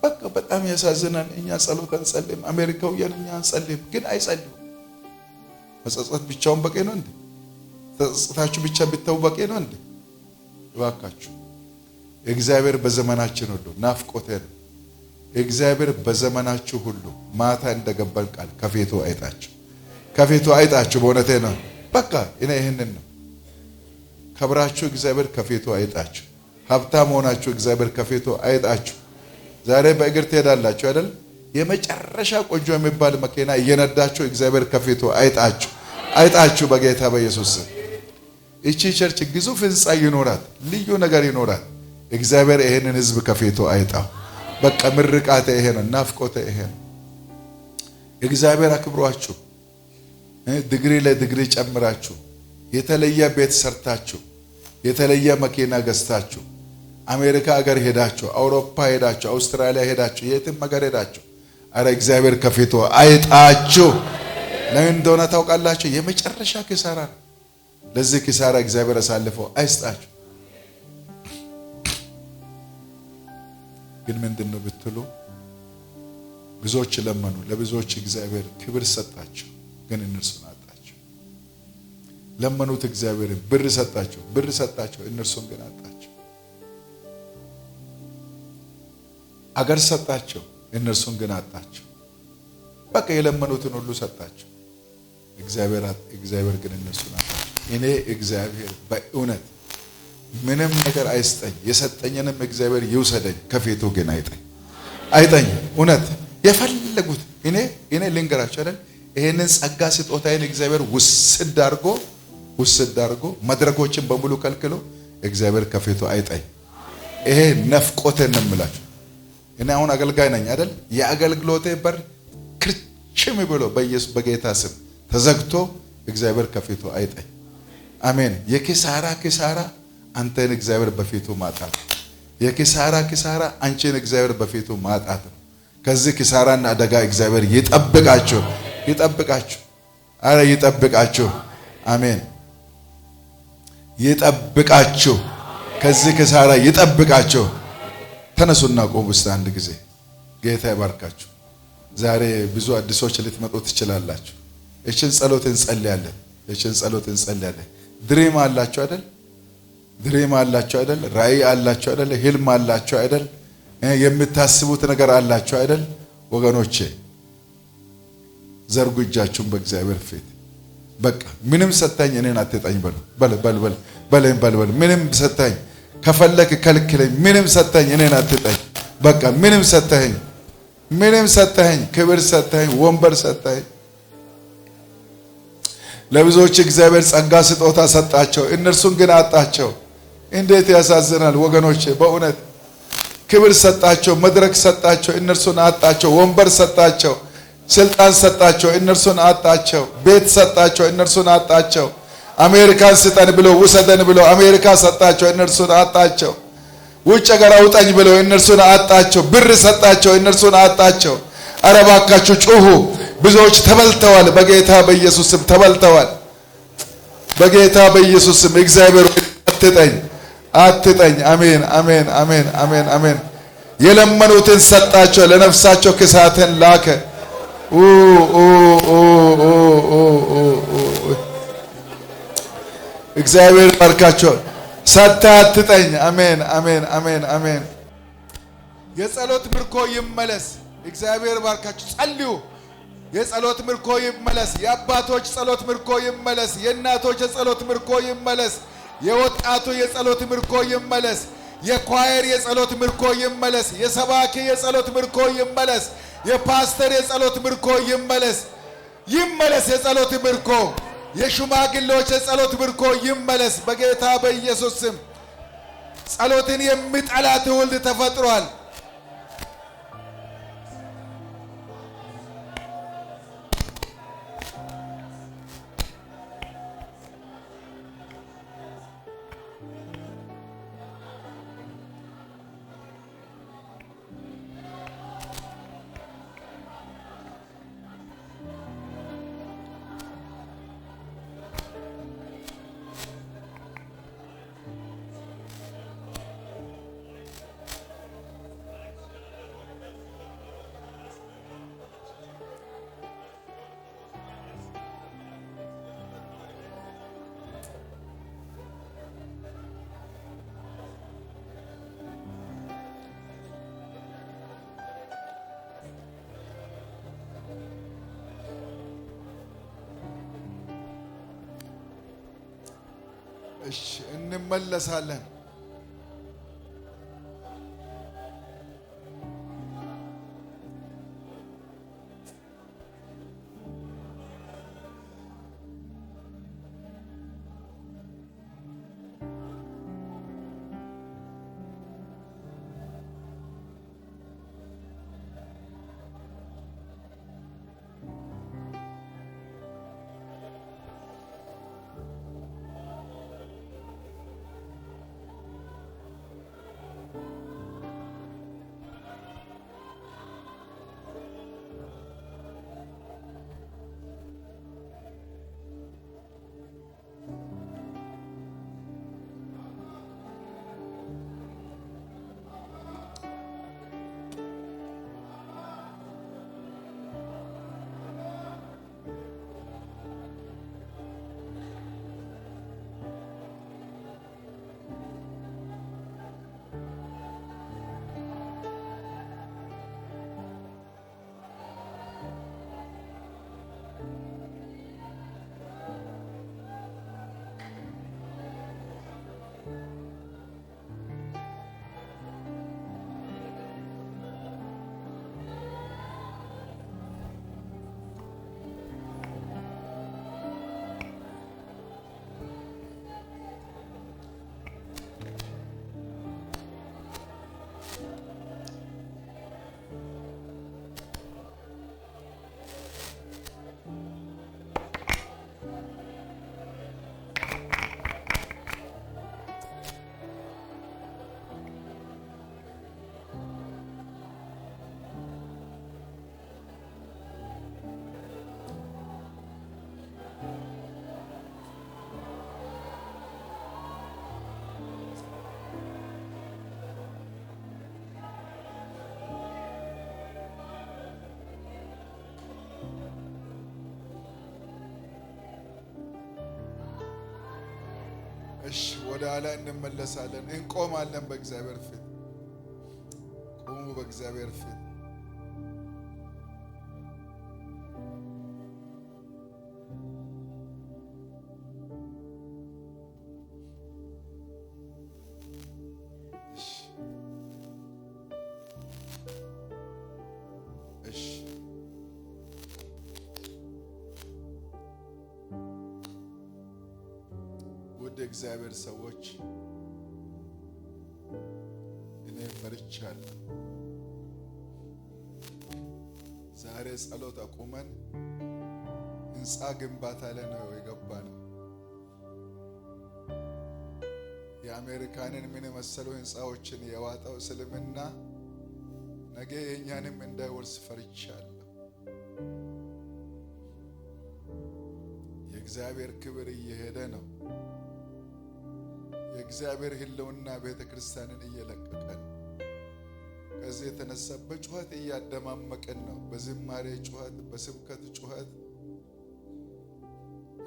በቃ በጣም ያሳዝናል። እኛ ጸሎት አንጸልይም፣ አሜሪካውያን እኛ አንጸልይም፣ ግን አይጸልዩም። መጸጸት ብቻውን በቂ ነው እንዴ? ተጸጽታችሁ ብቻ ብትተው በቂ ነው እንዴ? እባካችሁ እግዚአብሔር በዘመናችን ሁሉ ናፍቆቴ ነው። እግዚአብሔር በዘመናችሁ ሁሉ ማታ እንደገባን ቃል ከፊቱ አይጣችሁ፣ ከፊቱ አይጣችሁ። በእውነቴ ነው። በቃ እኔ ይሄንን ነው። ከብራችሁ እግዚአብሔር ከፊቱ አይጣችሁ። ሀብታም ሆናችሁ እግዚአብሔር ከፊቱ አይጣችሁ። ዛሬ በእግር ትሄዳላችሁ አይደል? የመጨረሻ ቆንጆ የሚባል መኪና እየነዳችሁ እግዚአብሔር ከፊቱ አይጣችሁ፣ አይጣችሁ በጌታ በኢየሱስ ስም። እቺ church ግዙፍ ህንጻ ይኖራት፣ ልዩ ነገር ይኖራት። እግዚአብሔር ይሄንን ህዝብ ከፊቱ አይጣው። በቃ ምርቃቴ ይሄ ነው፣ ናፍቆቴ ይሄ ነው። እግዚአብሔር አክብሯችሁ ዲግሪ ለዲግሪ ጨምራችሁ የተለየ ቤት ሰርታችሁ የተለየ መኪና ገዝታችሁ አሜሪካ ሀገር ሄዳችሁ አውሮፓ ሄዳችሁ አውስትራሊያ ሄዳችሁ የትም ሀገር ሄዳችሁ አረ እግዚአብሔር ከፊቱ አይጣችሁ። ለምን እንደሆነ ታውቃላችሁ? የመጨረሻ ኪሳራ ነው። ለዚህ ኪሳራ እግዚአብሔር አሳልፎ አይስጣችሁ። ግን ምንድነው ብትሉ ብዙዎች ለመኑ፣ ለብዙዎች እግዚአብሔር ክብር ሰጣቸው፣ ግን እነርሱን አጣቸው። ለመኑት እግዚአብሔር ብር ሰጣቸው፣ ብር ሰጣቸው፣ እነርሱን ግን አጣቸው። አገር ሰጣቸው፣ እነርሱን ግን አጣቸው። በቃ የለመኑትን ሁሉ ሰጣቸው፣ እግዚአብሔር ግን እነርሱን አጣቸው። እኔ እግዚአብሔር በእውነት ምንም ነገር አይስጠኝ፣ የሰጠኝንም እግዚአብሔር ይውሰደኝ፣ ከፊቱ ግን አይጠኝ አይጠኝ። እውነት የፈለጉት እኔ ልንገራችሁ አይደል፣ ይሄንን ጸጋ ስጦታዬን እግዚአብሔር ውስድ አድርጎ መድረኮችን በሙሉ ከልክሎ እግዚአብሔር ከፊቱ አይጠኝ። ይሄ ነፍቆቴን ነው የምላችሁ። እኔ አሁን አገልጋይ ነኝ አይደል? የአገልግሎቴ በር ክርችም ብሎ በኢየሱስ በጌታ ስም ተዘግቶ እግዚአብሔር ከፊቱ አይጠኝ። አሜን። የኪሳራ ኪሳራ አንተን እግዚአብሔር በፊቱ ማጣት፣ የኪሳራ ኪሳራ አንቺን እግዚአብሔር በፊቱ ማጣት ነው። ከዚህ ኪሳራና አደጋ እግዚአብሔር ይጠብቃችሁ፣ ይጠብቃችሁ፣ አረ ይጠብቃችሁ። አሜን። ይጠብቃችሁ፣ ከዚህ ኪሳራ ይጠብቃችሁ። ተነሱና ቆሙ እስቲ አንድ ጊዜ። ጌታ ይባርካችሁ። ዛሬ ብዙ አዲሶች ልትመጡ ትችላላችሁ። እችን ጸሎት እንጸልያለን። እችን ጸሎት እንጸልያለን። ድሪም አላችሁ አይደል? ድሪም አላችሁ አይደል? ራእይ አላችሁ አይደል? ህልም አላችሁ አይደል? የምታስቡት ነገር አላችሁ አይደል? ወገኖቼ ዘርጉ እጃችሁን በእግዚአብሔር ፊት። በቃ ምንም ሰጠኝ እኔን አትጣኝ በሉ። በል በል በል በል በል በል ምንም ሰጠኝ፣ ከፈለክ ከልክለኝ፣ ምንም ሰጠኝ እኔን አትጣኝ። በቃ ምንም ሰጠኝ፣ ምንም ሰጠኝ፣ ክብር ሰጠኝ፣ ወንበር ሰጠኝ። ለብዙዎች እግዚአብሔር ጸጋ ስጦታ ሰጣቸው፣ እነርሱን ግን አጣቸው። እንዴት ያሳዝናል ወገኖቼ! በእውነት ክብር ሰጣቸው፣ መድረክ ሰጣቸው፣ እነርሱን አጣቸው። ወንበር ሰጣቸው፣ ስልጣን ሰጣቸው፣ እነርሱን አጣቸው። ቤት ሰጣቸው፣ እነርሱን አጣቸው። አሜሪካን ስጠን ብሎ ውሰደን ብሎ አሜሪካ ሰጣቸው፣ እነርሱን አጣቸው። ውጭ ሀገር አውጣኝ ብሎ እነርሱን አጣቸው። ብር ሰጣቸው፣ እነርሱን አጣቸው። ኧረ እባካችሁ ጩሁ። ብዙዎች ተበልተዋል። በጌታ በኢየሱስ ስም ተበልተዋል። በጌታ በኢየሱስ ስም እግዚአብሔር አትጠኝ፣ አትጠኝ። አሜን፣ አሜን፣ አሜን፣ አሜን፣ አሜን። የለመኑትን ሰጣቸው፣ ለነፍሳቸው ክሳትን ላከ። ኦ ኦ ኦ ኦ ኦ ኦ እግዚአብሔር ባርካቸው። ሰጥተህ አትጠኝ። አሜን፣ አሜን፣ አሜን፣ አሜን። የጸሎት ምርኮ ይመለስ። እግዚአብሔር ባርካችሁ። ጸልዩ። የጸሎት ምርኮ ይመለስ። የአባቶች ጸሎት ምርኮ ይመለስ። የእናቶች የጸሎት ምርኮ ይመለስ። የወጣቱ የጸሎት ምርኮ ይመለስ። የኳየር የጸሎት ምርኮ ይመለስ። የሰባኪ የጸሎት ምርኮ ይመለስ። የፓስተር የጸሎት ምርኮ ይመለስ። ይመለስ የጸሎት ምርኮ። የሽማግሌዎች የጸሎት ምርኮ ይመለስ በጌታ በኢየሱስ ስም። ጸሎትን የሚጠላ ትውልድ ተፈጥሯል። እሺ እንመለሳለን። እሺ፣ ወደ ኋላ እንመለሳለን። እንቆማለን በእግዚአብሔር ፊት። ቁሙ በእግዚአብሔር ፊት። እሺ፣ እሺ። ውድ እግዚአብሔር ሰዎች፣ እኔ ፈርቻለሁ። ዛሬ ጸሎት አቁመን ህንፃ ግንባታ ላይ ነው የገባነው። የአሜሪካንን ምን የመሰሉ ህንፃዎችን የዋጠው እስልምና ነገ የእኛንም እንዳይወርስ ፈርቻለሁ። የእግዚአብሔር ክብር እየሄደ ነው። የእግዚአብሔር ህልውና ቤተ ክርስቲያንን እየለቀቀ ነው። ከዚህ የተነሳ በጩኸት እያደማመቅን ነው። በዝማሬ ጩኸት፣ በስብከት ጩኸት።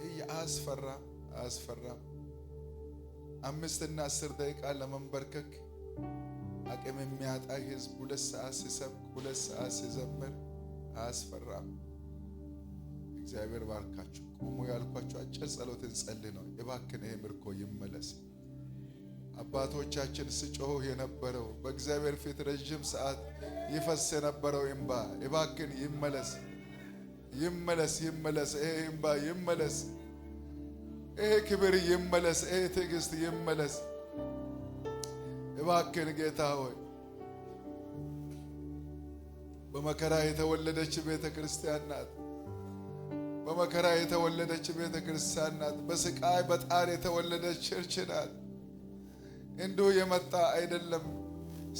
ይህ አያስፈራም? አያስፈራም? 5 እና 10 ደቂቃ ለመንበርከክ አቅም የሚያጣ ህዝብ 2 ሰዓት ሲሰብክ፣ 2 ሰዓት ሲዘምር አያስፈራም? እግዚአብሔር ባርካችሁ። ቁሙ ያልኳችሁ አጭር ጸሎት እንጸልይ ነው። እባክን ይሄ ምርኮ ይመለስ። አባቶቻችን ሲጮሁ የነበረው፣ በእግዚአብሔር ፊት ረዥም ሰዓት ይፈስ የነበረው እምባ እባክን ይመለስ፣ ይመለስ፣ ይመለስ። ይሄ እምባ ይመለስ፣ ይሄ ክብር ይመለስ፣ ይሄ ትዕግስት ይመለስ። እባክን ጌታ ሆይ፣ በመከራ የተወለደች ቤተ ክርስቲያን ናት። በመከራ የተወለደች ቤተ ክርስቲያን ናት። በስቃይ በጣር የተወለደች church ናት። እንዲሁ የመጣ አይደለም።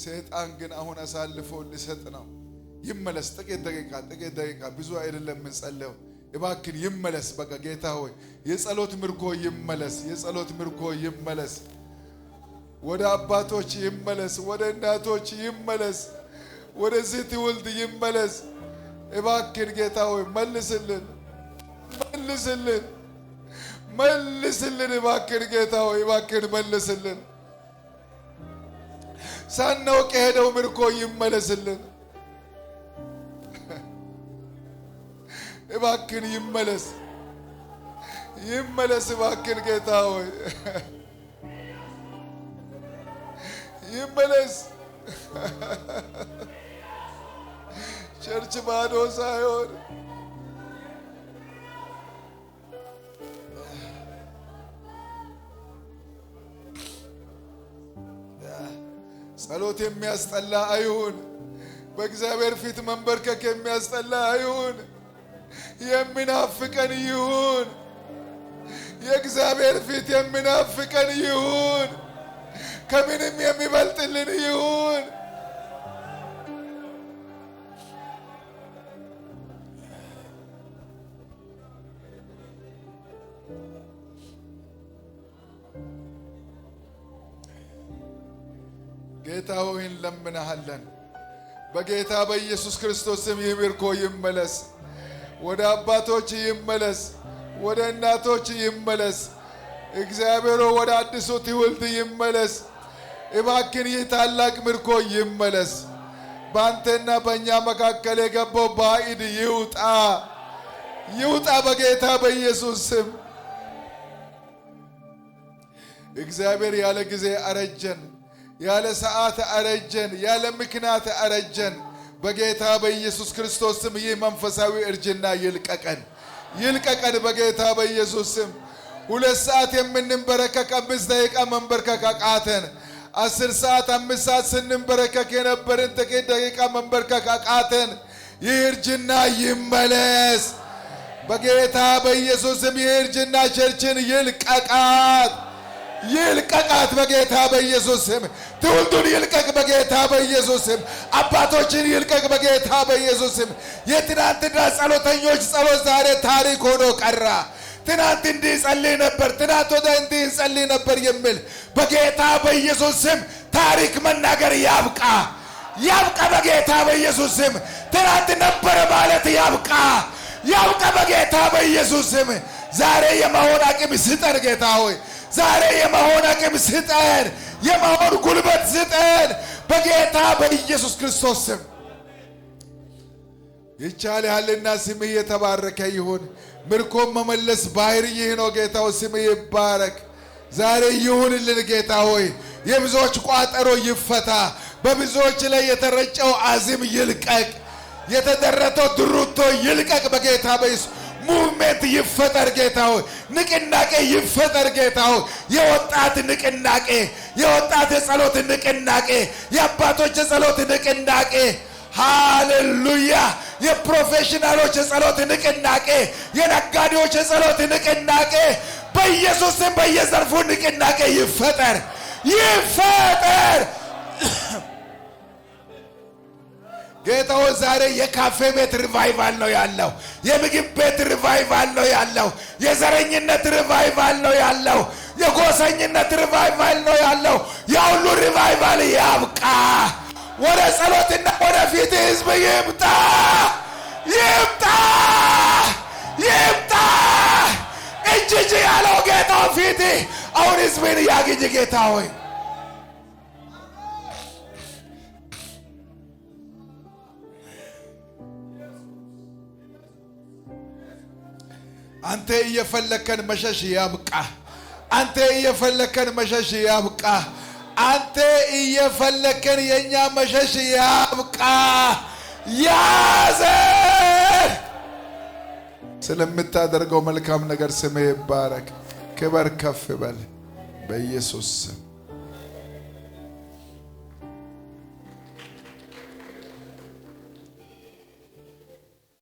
ሰይጣን ግን አሁን አሳልፎ ሊሰጥ ነው። ይመለስ። ጥቂት ደቂቃ፣ ጥቂት ደቂቃ፣ ብዙ አይደለም የምንጸልየው። እባክን ይመለስ። በቃ ጌታ ሆይ፣ የጸሎት ምርኮ ይመለስ። የጸሎት ምርኮ ይመለስ። ወደ አባቶች ይመለስ። ወደ እናቶች ይመለስ። ወደዚህ ትውልድ ይመለስ። እባክን ጌታ ሆይ፣ መልስልን፣ መልስልን፣ መልስልን። እባክን ጌታ ሆይ፣ እባክን መልስልን። ሳናውቅ የሄደው ምርኮ ይመለስልን። እባክን ይመለስ፣ ይመለስ። እባክን ጌታ ሆይ፣ ይመለስ። Church ባዶ ሳይሆን፣ ጸሎት የሚያስጠላ አይሁን። በእግዚአብሔር ፊት መንበርከክ የሚያስጠላ አይሁን። የሚናፍቀን ይሁን። የእግዚአብሔር ፊት የሚናፍቀን ይሁን። ከምንም የሚበልጥልን ይሁን። ጌታ ሆይ፣ እንለምንሃለን። በጌታ በኢየሱስ ክርስቶስ ስም ይህ ምርኮ ይመለስ። ወደ አባቶች ይመለስ። ወደ እናቶች ይመለስ። እግዚአብሔር፣ ወደ አዲሱ ትውልድ ይመለስ። እባክን ይህ ታላቅ ምርኮ ይመለስ። በአንተና በእኛ መካከል የገባው ባዕድ ይውጣ፣ ይውጣ በጌታ በኢየሱስ ስም። እግዚአብሔር፣ ያለ ጊዜ አረጀን፣ ያለ ሰዓት አረጀን፣ ያለ ምክንያት አረጀን። በጌታ በኢየሱስ ክርስቶስ ስም ይህ መንፈሳዊ እርጅና ይልቀቀን፣ ይልቀቀን በጌታ በኢየሱስ ስም። 2 ሰዓት የምንንበረከክ 5 ደቂቃ መንበርከክ አቃተን። 10 ሰዓት፣ 5 ሰዓት ስንንበረከክ የነበርን ጥቂት ደቂቃ መንበርከክ አቃተን። ይህ እርጅና ይመለስ በጌታ በኢየሱስ ስም። ይህ እርጅና church ን ይልቀቃት፣ ይልቀቃት በጌታ በኢየሱስ ስም። ትውልዱን ይልቀቅ በጌታ በኢየሱስ ስም። አባቶችን ይልቀቅ በጌታ በኢየሱስ ስም። የትናንትና ጸሎተኞች ጸሎት ዛሬ ታሪክ ሆኖ ቀራ። ትናንት እንዲህ ጸልይ ነበር፣ ትናንት ወደ እንዲህ እንጸልይ ነበር የሚል በጌታ በኢየሱስ ስም ታሪክ መናገር ያብቃ፣ ያብቃ በጌታ በኢየሱስ ስም። ትናንት ነበረ ማለት ያብቃ፣ ያብቃ በጌታ በኢየሱስ ስም። ዛሬ የመሆን አቅም ስጠን ጌታ ሆይ። ዛሬ የመሆን አቅም ስጠን፣ የመሆን ጉልበት ስጠን በጌታ በኢየሱስ ክርስቶስ ስም። ይቻልሃልና ስምህ የተባረከ ይሁን። ምርኮን መመለስ ባህሪህ ነው ጌታው፣ ስምህ ይባረክ። ዛሬ ይሁንልን ጌታ ሆይ፣ የብዙዎች ቋጠሮ ይፈታ። በብዙዎች ላይ የተረጨው አዚም ይልቀቅ። የተደረተው ድሩቶ ይልቀቅ። በጌታ በኢየሱስ movement ይፈጠር ጌታ ሆይ፣ ንቅናቄ ይፈጠር ጌታ ሆይ። የወጣት ንቅናቄ፣ የወጣት የጸሎት ንቅናቄ፣ የአባቶች የጸሎት ንቅናቄ፣ ሃሌሉያ! የ professional ኦች የጸሎት ንቅናቄ፣ የነጋዴዎች የጸሎት ንቅናቄ፣ በኢየሱስ ስም በየዘርፉ ንቅናቄ ይፈጠር ይፈጠር። ጌታ ሆይ፣ ዛሬ የካፌ ቤት revival ነው ያለው። የምግብ ቤት revival ነው ያለው። የዘረኝነት revival ነው ያለው። የጎሰኝነት revival ነው ያለው። ያ ሁሉ revival ያብቃ። ወደ ጸሎትና ወደ ፊት ህዝብ ይምጣ፣ ይምጣ፣ ይምጣ። እጅ እጅ ያለው ጌታ ፊት አሁን ህዝብን ያግኝ ጌታ ሆይ። አንተ እየፈለከን መሸሽ ያብቃ። አንተ እየፈለከን መሸሽ ያብቃ። አንተ እየፈለከን የኛ መሸሽ ያብቃ። ያዘን። ስለምታደርገው መልካም ነገር ስምህ ይባረክ። ክበር፣ ከፍ በል በኢየሱስ ስም።